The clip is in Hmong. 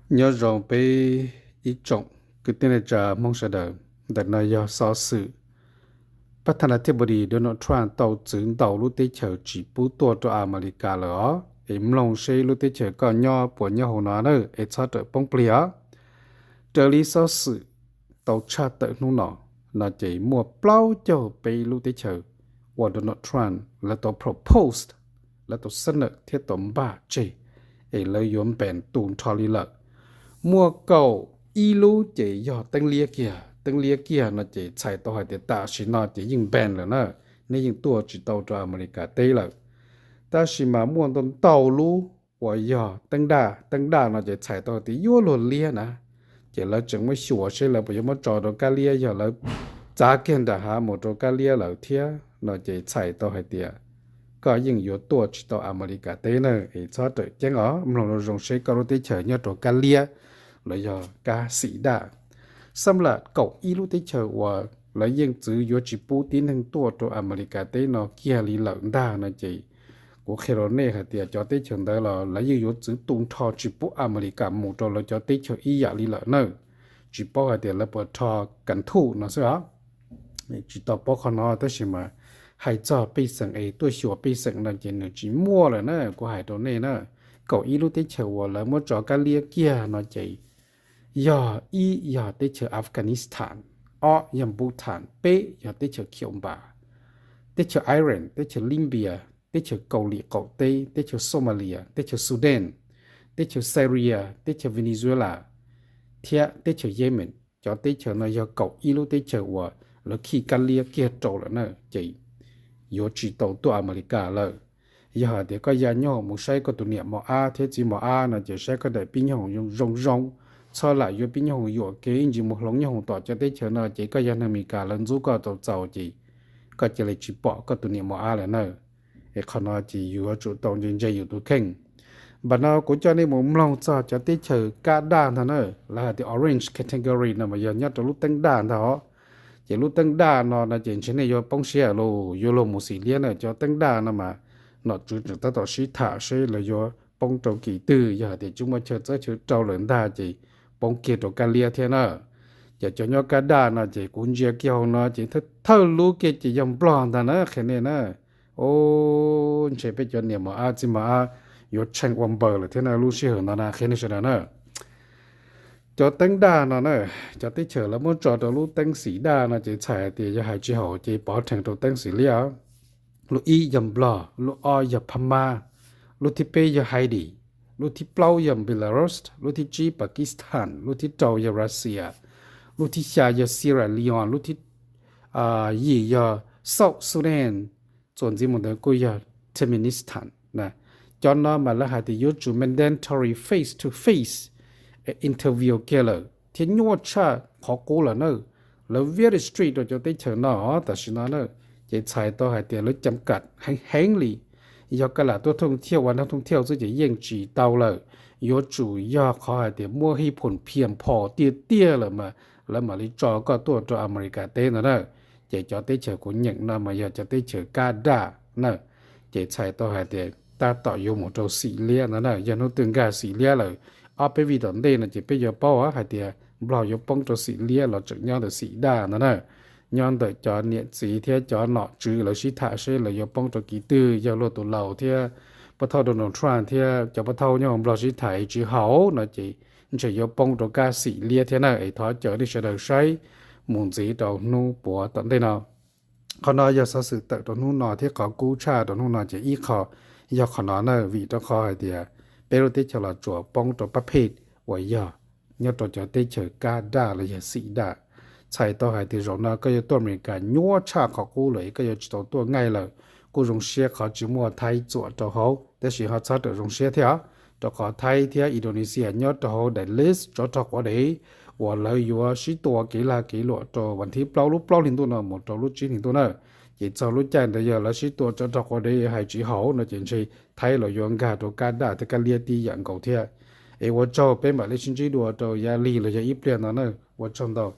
Nyob zoo peb ib tsoom kwv tij neej tsa Hmoob sawv daws, ntawm no yog xov xwm Pab thab na thiaj pus dis Donald Trump tau txwv ntau lub teb chaws tsis pub tuaj rau Amelikas lawm os. Es mloog seb lub teb chaws koj nyob puas nyob hauv no na, es txhob rawm poob plig os. Raws li xov xwm tau tshaj tawm hnub no, no ces muaj plaub caug peb lub teb chaws uas Donald Trump lawv tau propose, lawv tau xab nawm thiab tau npaj tseg es lawv yuav npees tu nrho li lawm. Muaj kaum ib lub ces yog teeb liab kiag. Teeb liab kiag no ces txhais tau hais tias tam sim no ces yeej npees lawm na, neb yeej tuaj tsis tau rau Amelikas teb lawm. Tab sis mas muaj ntau ntau lub uas yog teeb daj. Teeb daj no ces txhais tau hais tias yuav luag liab na, ces lawv tseem muab xyuas seb lawv puas yuav muab tso rau kab liab, yog lawv txav kiag nram hav mus rau kab liab lawm thiab no ces txhais tau hais tias koj yeej yuav tuaj tsis tau Amelikas teb na. Es txhob rawm ceeb os, mloog zoo zoo seb koj lub teb chaws nyob rau kab liab los yog kab xim daj. Xab lam kaum ib lub teb chaws uas lawv yeej txwv yuav tsis pub tib neeg tuaj rau Amelikas teb no kiag li lawm ntag no ces kuv qhia rau nej hais tias cov teb chaws ntawd los lawv yeej yuav txwv tu nrho tsis pub Amelikas mus rau lawv cov teb chaws ib yam li lawm na. Tsis paub hais tias lawv puas rho kas thuj no xwb os. Tsis tau paub qhov no tab sis mas hais txog pej xeem es tuaj xyuas pej xeem no ces nws tsis muaj lawm na, kuv hais rau nej na. Kaum ib lub teb chaws uas lawv muab tso kab liab kiag no ces yog ib yog teb chaws Afghanistan, ob yog Bhutan, peb yog teb chaws Cuba, teb chaws Iran, teb chaws Libya, teb chaws Kaus Lim qaum teb, teb chaws Somalia, teb chaws Sudan, teb chaws Syria, teb chaws Venezuela thiab teb chaws Yemen. Cov teb chaws no yog kaum ib lub teb chaws uas lawv khi kab liab kiag rau lawm na, ces yuav tsis tau tuaj Amelikas lawm. Yog hais tias koj ya nyoob hoom mus saib koj tus niam mos ab thiab txiv mos ab no ces saib koj daim pib nyoob hoom zoo zoo, txhob lam yuav pib nyoob hoom yuam kev ib ntsis mus hloov nyoob hoom tom cov teb chaws no ces koj yog neeg Amelikas lawv ntxub koj txaus txaus ces koj cia li tsis pom koj tus niam mos ab lawm na. Es qhov no ces yuav tsum tau ntse ntse yus tus kheej. Npam no kuv coj nej mus mloog txog cov teb chaws kab daj ntag na, lawv hais tias orange category no mas yog nyob rau lub teeb daj ntag os. Ces lub teeb daj no no ces ntshe nej yuav poob siab lauj, yuav luag mus xim liab na. Cov teeb daj no mas nom tswv tseem tab tom sib tham seb lawv yuav poob rau kis twg, yog hais tias tsis muaj chaw txawb chaw rau lawm ntag ces poob kiag rau kab liab thiab na. Ces cov nyob kab daj no ces kuv ntsia kiag hauv no ces thawj lub kiag ces yog Nplog ntag na, qhia nej na. O, ntshe peb cov niam mos ab txiv mos ab yuav tsheej ua npaws lawm thiab na lub sij hawm no na, qhia nej sawv daws na. Cov teeb daj no na, cov teb chaws lawv muab tso rau lub teeb xim daj no ces txhais hais tias yog hais tsis haum ces pov rhees rau teeb xim liab. Lub ib yog Nplog, lub ob yog Phab Mab, lub thib peb yog Haiti, lub thib plaub yog Belarus, lub thib tsib Pakistan, lub thib rau yog Russia, lub thib xya yog Sierra Leone, lub thib yim yog South Sudan, txuas ntxiv mus ntawd kuj yog Turkmenistan na. Cov no mas lawv hais tias yuav tsum mandatory face to face interview kiag lawm thiab nyuaj tshaj qhov qub lawm na. Lawv very strict rau cov teb chaws no tam sim no na, ces txhais tau hais tias lawv cam kam heev heev li. Yog koj lam tuaj thooj thiaj ua nab thooj thiaj xwb ces yeej tsis tau lawm. Yuav tsum yog qhov hais tias muaj hij phum phiam phom tiag tiag lawm mas lawv mam li tso koj tuaj rau Amelikas teb ntag na. Ces cov teb chaws kuv nyeem no mas yog cov teb chaws kab daj na, ces txhais tau hais tias tab tom yuav mus rau xim liab ntag na. Yog hnub twg nkag xim liab lawm, ob peb vij tom ntej no ces peb yuav paub hais tias Nplog yuav poob rau xim liab los tseem nyob ntawm xim daj ntag na. Nyob ntawm cov niam txiv thiab cov nom tswv lawv sib tham seb lawv yuav poob rau kis twg. Yog luag tus laus thiab pab thauj Donald Trump thiab cov pab thauj nyob Nplog sib tham tsis haum no ces ntshe yuav poob rau kab xim liab thiab na. Es thov caw nej sawv daws saib mus ntxiv rau hnub puav tom ntej no. Qhov no yog xov xwm tawm rau hnub no thiab qhov kub tshaj rau hnub no ces ib qho yog qhov no na, vim rau qhov hais tias peb lub teb chaws los tsuas poob rau pab phej uas yog nyob rau cov teb chaws kab daj los yog xim daj. Txhais tau hais tias zaum no koj yuav tuaj Amelikas nyuaj tshaj qhov qub lawm, koj yuav tsis tau tuaj nqaij lawm. Kuj zoo siab qhov tsis muaj Thaib txuam rau hauv, tab sis ho txhob rawm zoo siab thiab, rau qhov Thaib thiab Indonesia nyob rau hauv daim list tsov rog quav dev uas lawv yuav sib tua kev lag kev luam rau vas thib plaub lub plaub hli ntuj no mus rau lub tsib hli ntuj na. Ces txog lub caij ntawd yog lawv sib tua tsov rog quav dev hais tsis haum no ces ntshe Thaib los yuav nkag rau kab daj thiab kab liab tib yam nkaus thiab. Es ua tsaug, peb mam li sib ntsib dua rau yav lig los yog ib pliag no na. Ua tsaug ntau.